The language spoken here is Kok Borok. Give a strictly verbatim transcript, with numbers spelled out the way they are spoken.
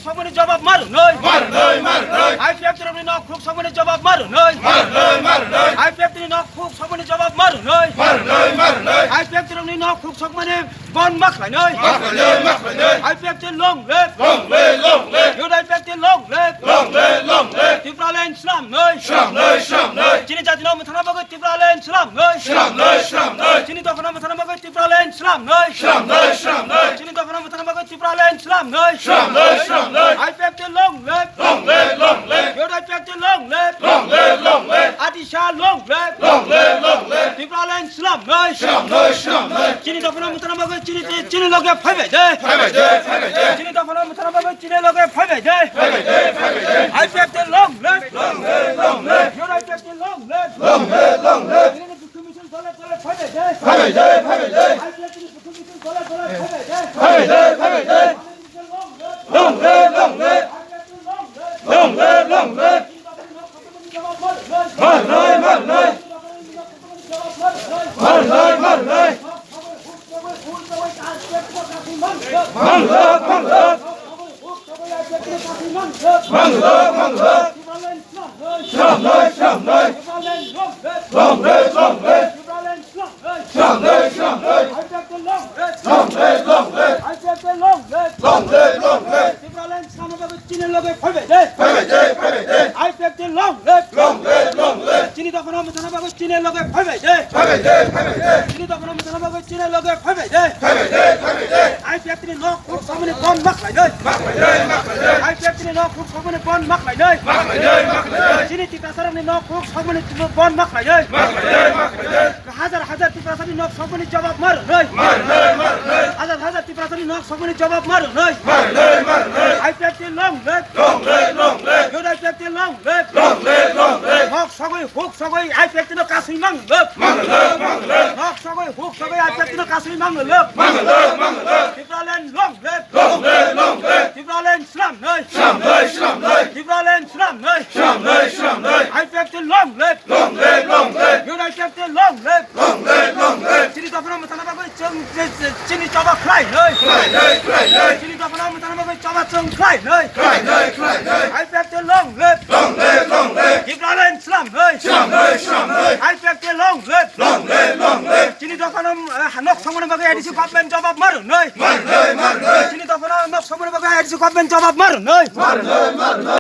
Sokmani jawab ma rwnoi. Ma rwnoi, ma rwnoi. I P F T rokni nok khuk sokmani jawab ma rwnoi. Ma rwnoi, ma rwnoi. I P F T ni nok khuk sokmani jawab ma rwnoi. Ma rwnoi, ma rwnoi. I P F T rokni nok khuk sokmani bon ma khlainoi. Ma khlainoi, ma khlainoi. I P F T long live. Long live, long live. Youth I P F T long live. Long live, long live. Tipraland swnamnoi. Swnamnoi, swnamnoi. Chini jatino mwthangna bagwi Tipraland swnamnoi. Swnamnoi, swnamnoi. Chini dophano mwthangna bagwi Tipraland swnamnoi. Swnamnoi, swnamnoi. Chini dophano mwthangna bagwi Tipraland swnamnoi. Swnamnoi, swnamnoi. I P F T long live. Long live, long live. Youth I P F T long live. Long live, long live. Adisa long live. Long live, long live. Tipraland swnamnoi. Swnamnoi, swnamnoi. Chini dophano mwthangna bagwi chini, chini loge phaibai de. Phaibai de, phaibai de. Chini dophano mwthangna bagwi chini loge phaibai de. Phaibai de, phaibai de. I P F T long live. Long live, long live. Youth I P F T long live. Long live, long live. Chini Phaibai de, phaibai de. Phaibai de, phaibai de. Long live, long live. Long live, long live. Mar lai, mar lai. Mar lai, mar lai. Mang lak, mang lak. Mang lak, mang lak. Swnamnoi, swnamnoi. Long live, long live. Swnamnoi, swnamnoi. Long live, long live. Long live, long live. Tipraland swnamna bagwi chini loge phaibai de. Phaibai de, phaibai de. I P F T long live. Long live, long live. Chini dophano mwthangna bagwi chini loge phaibai de. Phaibai de, phaibai de. Chini dophano mwthangna bagwi chini loge phaibai de. Phaibai de, phaibai de. I P F T ni nok khuk sokmani bon ma khlainoi. Ma khlainoi, ma khlainoi. I P F T ni nok khuk sokmani bon ma khlainoi. Ma khlainoi, ma khlainoi. Chini Tiprasarokni nok khuk sokmani bon ma khlainoi. Ma khlainoi, ma khlainoi. Hajar hajar Tiprasani nok sokmani jawab ma rwnoi. Ma rwnoi, ma rwnoi. Hajar hajar Tiprasani nok sokmani jawab ma rwnoi. Ma rwnoi, ma rwnoi. I P F T long live. Long live, long live. Youth I P F T long live. Long live, long live. Nok sogwi huk sogwi I P F T no kasui mang live. Mang live, mang live. Nok sogwi huk sogwi I P F T no kasui mang live. Mang live, mang live. Tipraland long live. Long live, long live. Tipraland swnamnoi. Swnamnoi, swnamnoi. Tipraland swnamnoi. Swnamnoi, swnamnoi. I P F T long live. Long live, long live. Youth I P F T long live. Long live, long live. Chini dophano mwthangna bagwi chwng, chini choba khlainoi. Khlainoi, khlainoi. Chini dophano mwthangna bagwi choba chwng khlainoi. Khlainoi, khlainoi. I P F T long live. Long live, long live. Tipraland swnamnoi. Swnamnoi, swnamnoi. I P F T long live. Long live, long live. Chini dophano, eh, nok sokmani bagwi A D C government jawab ma rwnoi. Ma rwnoi, ma rwnoi. Chini dophano nok sokmani bagwi A D C government jawab ma rwnoi. Ma rwnoi, ma rwnoi.